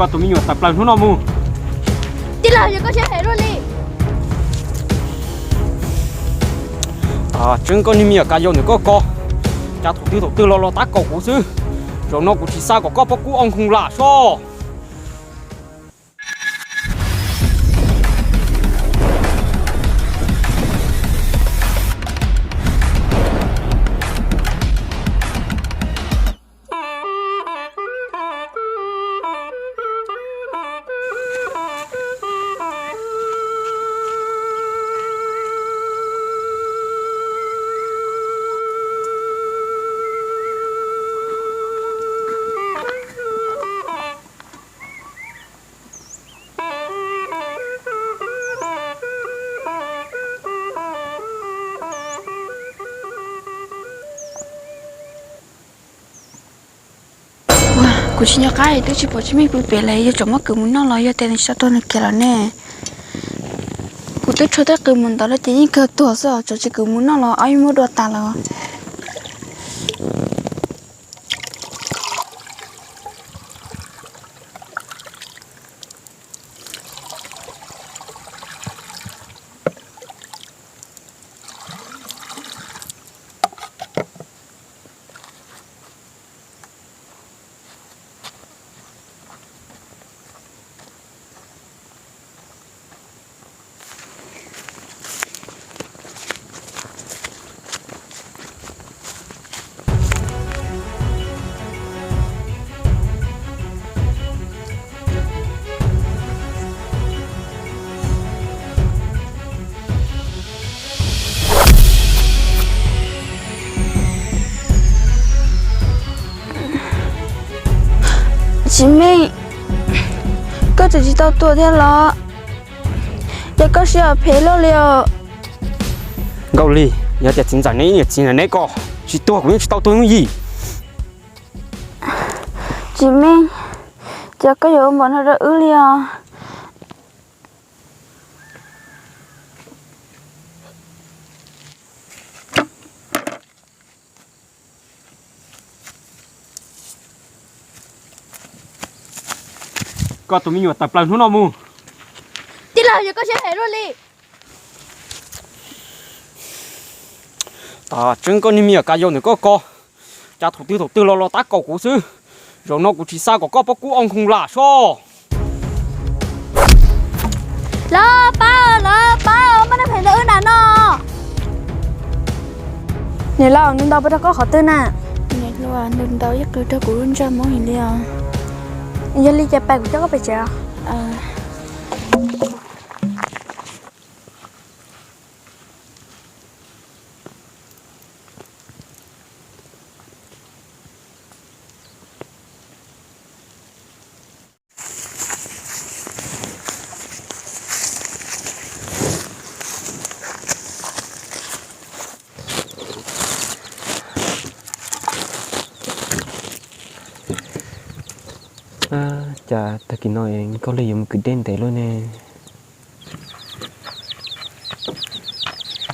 Koj tus me nyuam tawm plaws hnub no mus. Tij laug, yog koj siab phem luaj li. Tseeb koj niag me nyuam ka yau ntawm koj ko, cas thaum twg thaum twg los los tab kaum kuv xwb. Zaum no kuv tsis xa kom koj pob kub ua nkhoos lam soj. Kuv tsis nco qab es twb tsis pom Tsis Meej pw pem lawm, yog tsam muab kwv mus noj los yog tias nws tsis tau tuag nws kiag lawm ne. Kuv twb rho tej qws mus ntawd lawm ces yeej kawg tuag xwb os, tsam tsis kwv mus noj los ob yeej muab dua tas lawm. Tsis Meej, koj tseem tsis tau tuag thiab los? Ces koj siab phem luaj li os. Nkauj Lig, yog tias txiv ntxawm neb ib niam txiv ntawm neb ko tsis tuag kuv yeej tsis tau tuag yooj yim. Tsis Meej, ces koj yuav ua npaum no rau wb li os. Koj tus me nyuam tawm plaws hnub no mus. Tij laug, yog koj siab phem luaj li. Tseeb koj niag me nyuam ka yau ntawm koj ko, cas thaum twg thaum twg los los tab kaum kuv xwb. Zaum no kuv tsis xa kom koj pob kub ua nkhoos lam soj. Lawv pab, lawv pab, muaj neeg phem ntaus wb nram no. Niam laus, nws ntaus puas raug koj qhov twg na? Niam hluas, nws ntaus ib qws raug kuv lub ntsej muag li os. Yog li ces pais kuv coj koj pem tsev os. Cas tag kis no Nkauj Lig yuav mus kwv dej ntev luaj ne?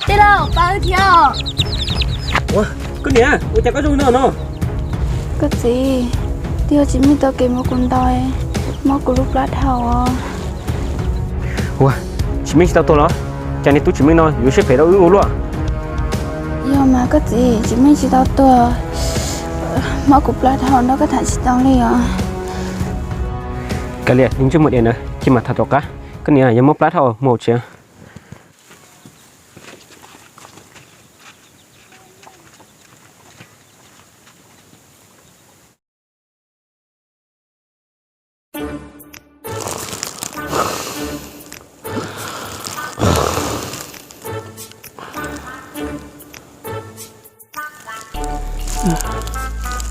Tij laug, pab wb thiab. Ua, koj niam, ua cas koj zoo no no? Koj txiv, twb yog Tsis Meej tau kev muab kuv ntaus, muab kuv lub plab dhau os. Ua, Tsis Meej tsis tau tuag los? Cas niag tub Tsis Meej no yuav siab phem rau wb ua luaj? Yog mas koj txiv, Tsis Meej tsis tau tuag, muab kuv plab dhau nrog koj tham tsis tau li os. Kav liam, ntsej muag diam na, cia mas tham tom qab. Koj niam, yog muab plab dhau mus tsev.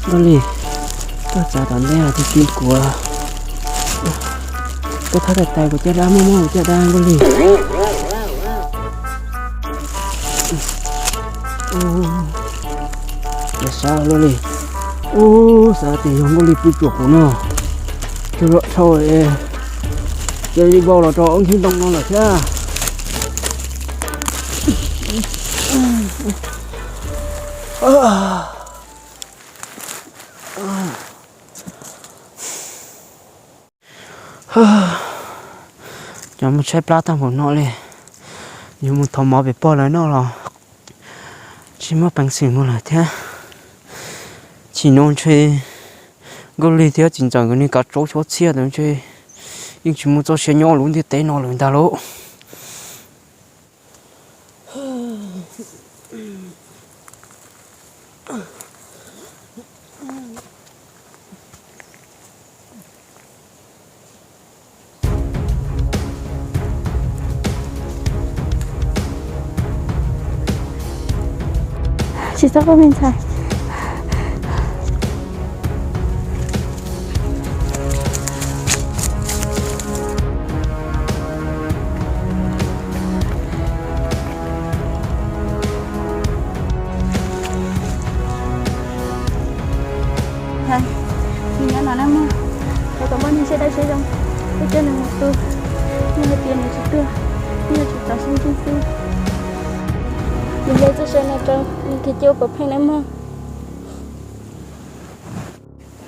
Nkauj Lig, koj txav tom ntej tus tsis kuav, koj thab tais tais kuv caj dab, muab muab kuv caj dab Nkauj Lig. Yog sab luaj li. Ub, xav tias yog Nkauj Lig pw tsuam kuv no. Tsuag luaj dhau, cia li vau los rau ob nkhib ntoo no lawm thiab. Cov mus tshaib plab tag npaum no li, yuav mus thov mov pem pog lawv noj los tsis muaj peev xwm mus lawm thiab. Chim no ntshe Nkauj Lig thiab txiv ntxawm nkawd niag kav tsov xyov txhiaj ntawd ntshe yeej tsis muaj txoj sia nyob lub ntiaj teb no lawm ntag lauj. Tsis txhob quaj me ntxhais. Nws nyob no na mog, kuv tau muaj neeg siab dawb siab zoo, kuv coj nws mus tu, nws hais tias nws tsis tuag, nws yuav tsum tau sib ntsib xwb. Nws hle txoj sia no rau nws kiag cia ua pov pheej na mog.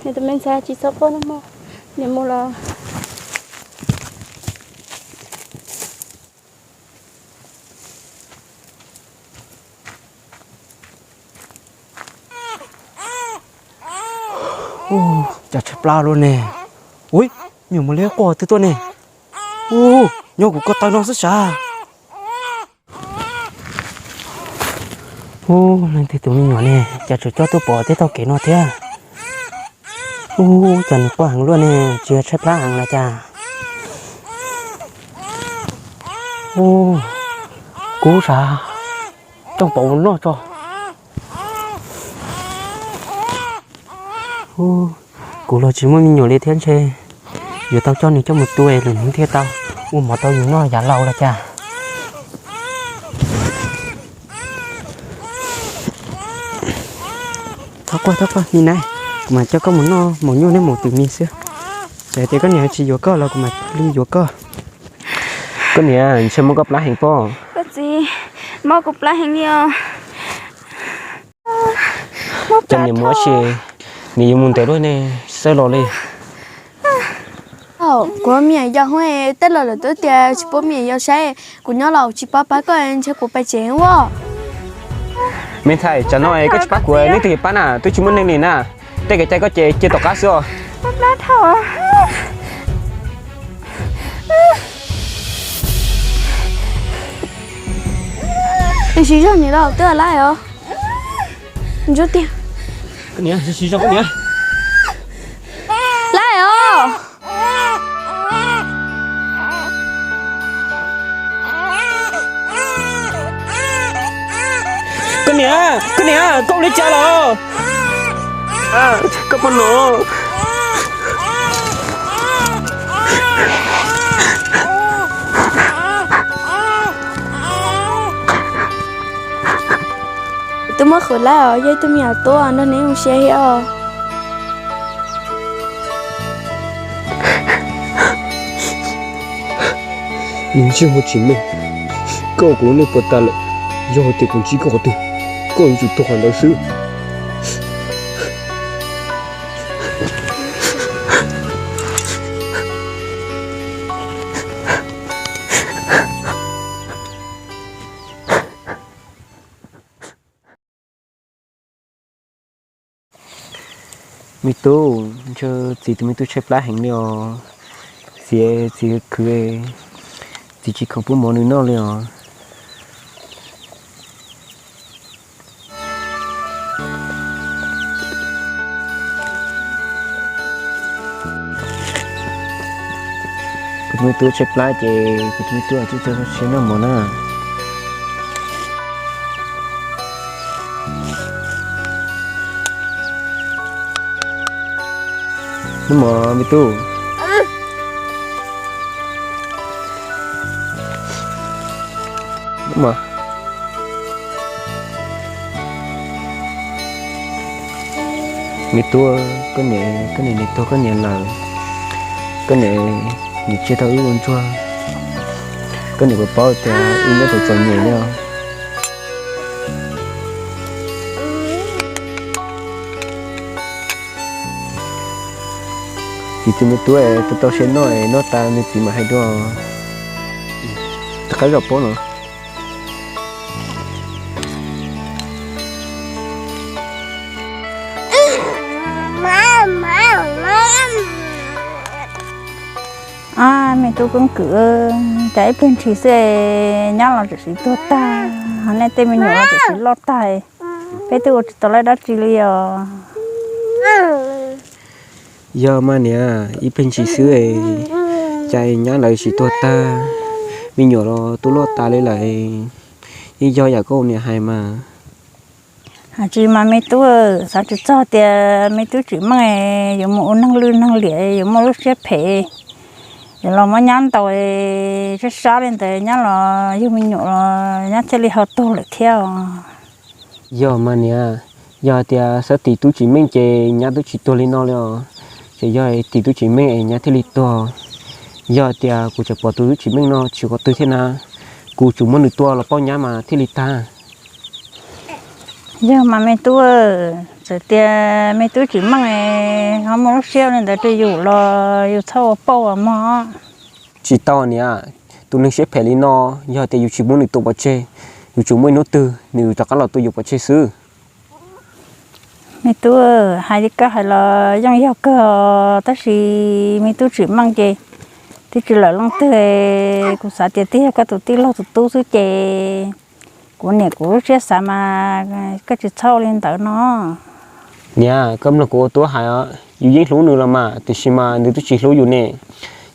Nws tus me ntxhais tsis txhob quaj na mog, nws mus los. Ua cas tshaib plab luaj ne. Ui, me nyuam mus liab quaj twg tuaj ne. Ua, nyob kuv ko taw no xwb sav. Ua, leej twg tus me nyuam ne, cas tseem coj tuaj pov tej tog kev no thiab. Ua, cas nws quaj heev luaj ne, tsis yog tshaib plab heev los cas. Ua, kub sav, coj pov mus noj tso. Kuv los tsis muaj me nyuam li thiab ntshe yuav tau coj nws coj mus tu es lwm hnub thiaj tau ua mov rau yus noj yav laus los cas. Thov quaj, thov quaj, mi na, kuv mam coj koj mus noj maum nyuj neb maum twm mis xwb. Txawm tias koj niam tsis yuav koj los kuv mam li yuav koj. Koj niam, ntshe mob koj plab heev pob. Koj txiv, mob kuv plab heev li os. Cov niam mus ua si, niam yuav mus ntev luaj ne, xawb los li. Kuv me nyuam yaus, tej laus lawm twb tias tsis pub me nyuam yaus saib, kuv nyob los tsis pab pab koj, ntshe kuv pais tsev ua. Me ntxhais, tsam no koj tsis pab kuv, leej twg yuav pab na, twb tsis muaj neeg li na. Tej kev cai koj ces cia tom qab xwb os. Siv zog niam los twb laib os. Ntsuab tiag. Koj niam, siv zog koj niam. Laib os. Koj niam, koj niam, koj ua li cas los? Koj poj no. Twb muab qhwv lawm os, yog ib tug me nyuam tuab nrog neb zoo siab thiab os. Ntsej muag tsis meej, koj ua kuv lub neej puas tas lawm. Yog hais tias kuv ntsib koj qhov twg, koj yuav tsum tuag qhov ntawd xwb. Me tub, ntshe txiv tus me tub tshaib plab heev li os. Txiv, txiv khwv, txiv tsis khoom pub mov nws noj li os. Kuv tus me tub tshaib plab ces kuv tus me tub tsis tau siab noj mov na. Noj mov me tub. Noj mov. Me tub, koj niam, koj niam nim tuag koj niam lawm, koj niam nim tsis tau wb ua ntsuag, koj niam puas paub tias wb nyob tau txom nyem li os? Txiv, txiv me tub, tau tau siab noj es noj tas nws txiv mam hais dua. Rov qab zaum paub no. Ab, me tub Koob Kwm, cas ib pliag ntshis xwb es nyab los txawm siv tuag tag, ho nej tej me nyuam los txawm siv loj tag, peb twb ua tsis tau lawv dab tsi li os. Yog mas niam, ib pliag ntshis xwb es cas nyab lawv siv tuag tag, me nyuam los twb loj tas li lawm. Yeej yog yam koj niam hais mas. Hais tsis mas me tub, xav tsis txog tias me tub Tsim Meej yuav mus ua neeg lwj neeg liam, yuav muaj lub siab phem, yuav los muab nyab ntaus sab sab li ntawd, nyab los yug me nyuam los nyab thiaj li ho tuag lawm thiab os. Yog mas niam, yog hais tias xav tim tub Tsim Meej ces nyab twb tsis tuag li no li os. Ces yog tim tub Tsim Meej es nyab thiaj li tuag. Yog hais tias kuv tseem pom tus tub Tsim Meej no tsis quav twg thiab na, kuv tsum muab nws tua los pauj nyab mas thiaj li tag. Yog mas me tub, txawm tias me tub Tsim Meej ho muaj lub siab li ntawd rau yus los yus txhob ua pauj mog. Tsis tau niam, tus neeg siab phem li no, yog tias yus tsis muab nws tua pov tseg, yus tsum muaj ib hnub twg nws rov qab los tua yus pov tseg xwb. Me tub, hais li koj hais los yeej yog kawg, tab sis me tub Tsim Meej ces twb tsis lawm leej twg, kuv xav tias twb yog koj tus tij laug tus tub xwb ces kuv niam kuv lub siab xav mas koj tsis txhob ua li ntawd no. Niam, koj mloog kuv ua tub hais os, yus yeej hlub nws los mas, tiam sis mas nws twb tsis hlub yus ne.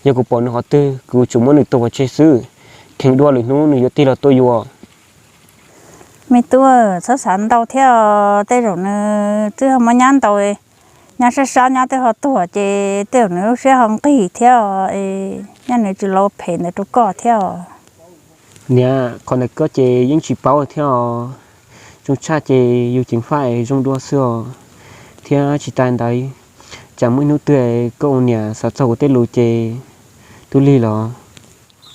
Yog kuv pom nws qhov twg, kuv tsum muab nws tua pov tseg xwb, kheev dua lwm hnub nws yuav tig los tua yus. Me tub, txhob xav ntau thiab os, tej zaum nws twb ho muab nyab ntaus, nyab sab sab nyab twb ho tuag ces tej zaum nws lub siab ho nqig thiab os, nyab nws tsis los phem ntawd rau koj thiab os. Niam, qhov ntawd koj ces yeej tsis paub thiab os. Zoo tshaj ces yus ceev faj es zoo dua xwb os. Thiab tsis tas ntawd, tsam muaj ib hnub twg koj ua niam xav txog kuv tej lus ces twb lig los.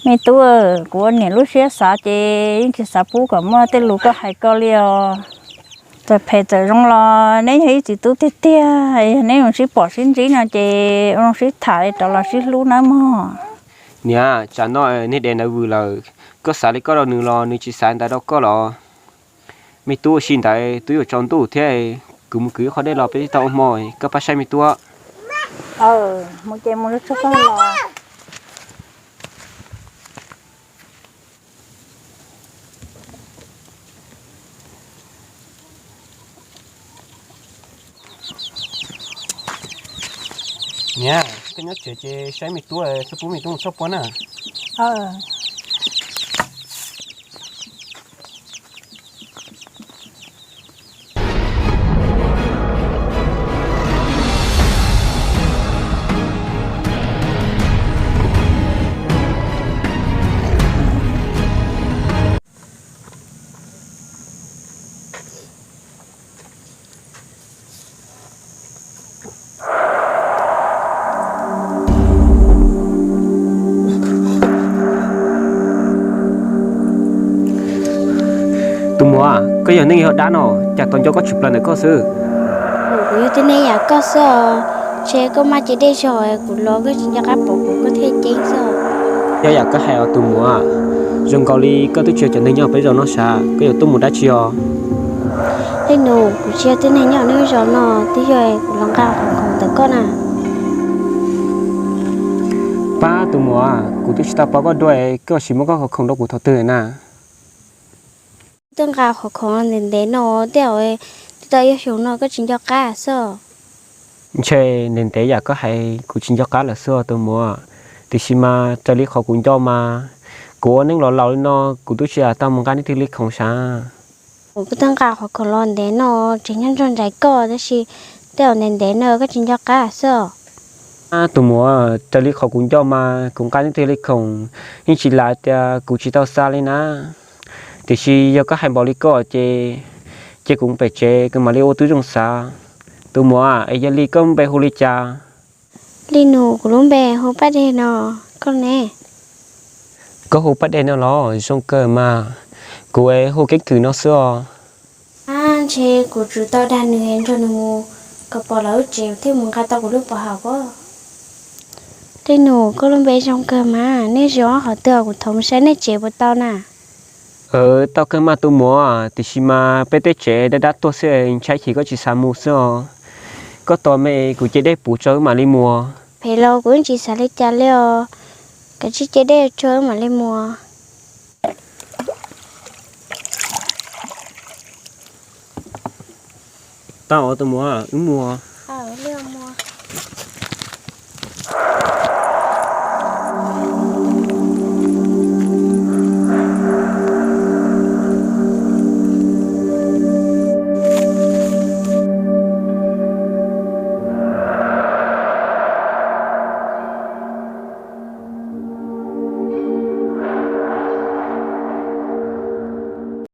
Me tub, kuv ua niam lub siab xav ces yeej tsis xav pub kom muaj tej lus koj hais ko li os. Txawm phem txawm zoo los neb yog ib txiv tub tiag tiag, yog neb mus sib pom sib ntsib no ces ua zoo sib tham rov los sib hlub nawb mog. Niam, tsam no niag Dev ntawd vwm lawm, koj xav li koj rau nws los nws tsis xav ntawd rau koj los? Me tub, ua si ntawd twb yuav tsaus ntuj thiab, kuv mus kwv ib qho dej los peb tau ua hmo, koj pab saib me tub. Mus ces mus tso koj los. Niam, koj nyob tsev ces saib me tub, txhob pub me tub mus txhoj pua na. Tus muam, koj yog neeg yog dab no, cas tau nco koj tshwm plaws ntawm koj xwb. Kuv yog tib neeg yam koj xwb os, ntshe koj maj ces dej zog kuv los koj tsis nco qab pom kuv koj thiaj ceeb xwb. Yog yam koj hais os tus muam, zoo nkaus li koj twb tsis yog cov neeg nyob peb zos no sav, koj yuav tuaj mus dab tsi os? Leej nus, kuv tsis yog tib neeg nyob neb zos no, twb yog kuv los nqa qhov khoom ntawm koj na. Pab tus muam, kuv twb tsis tau paub koj dua, koj sim muab koj qhov khoom rau kuv thaum twg na? Twb nqa qhov khoom ntev ntev no, tej zaum twb tau ib xyoos no koj tsis nco qab xwb. Ntshe ntev ntev yam koj hais kuv tsis nco qab lawm xwb os tus muam. Tiam sis mas raws li qhov kuv nco mas, kuv ua neej los laus li no kuv twb tsis tau mus nqa leej twg li khoom sav. Kuv twb nqa qhov khoom los ntev no, tseem nyob nrog nraim koj, tab sis tej zaum ntev ntev no koj tsis nco qab xwb os. Tus muam, raws li qhov kuv nco mas kuv nqa leej twg li khoom yeej tsis lam tias kuv tsis tau xa li na. Tiam sis yog koj hais npaum li koj ces, ces kuv pem tsev kuv mam li ua tib zoo xav. Tus muam, es yog li koj npe hu li cas? Li nus, kuv lub npe hu Paj Dej no, koj ne? Koj hu Paj Dej no los zoo kawg mas, kuv es hu Keeb Kwm no xwb os. Ab, ntshe kuv tsum tau dag nws nrog nws mus kom pom lawv lub tsev thiaj mus nqa tau kuv lub pov haum pob. Leej nus, koj lub npe zoo kawg mas, nej zaum qhov twg, kuv thov mus saib nej tsev puas tau na? Tau kawg mas tus muam, tiam sis mas peb tej tsev dab dab tuag xwb, ntshai chim koj tsis xav mus xwb os. Koj tos me kuv ce dej puv tso wb mam li mus. Phem los kuv yeej tsis xav li cas li os, kav tsij ce dej tso wb mam li mus. Tau os tus muam, wb mus.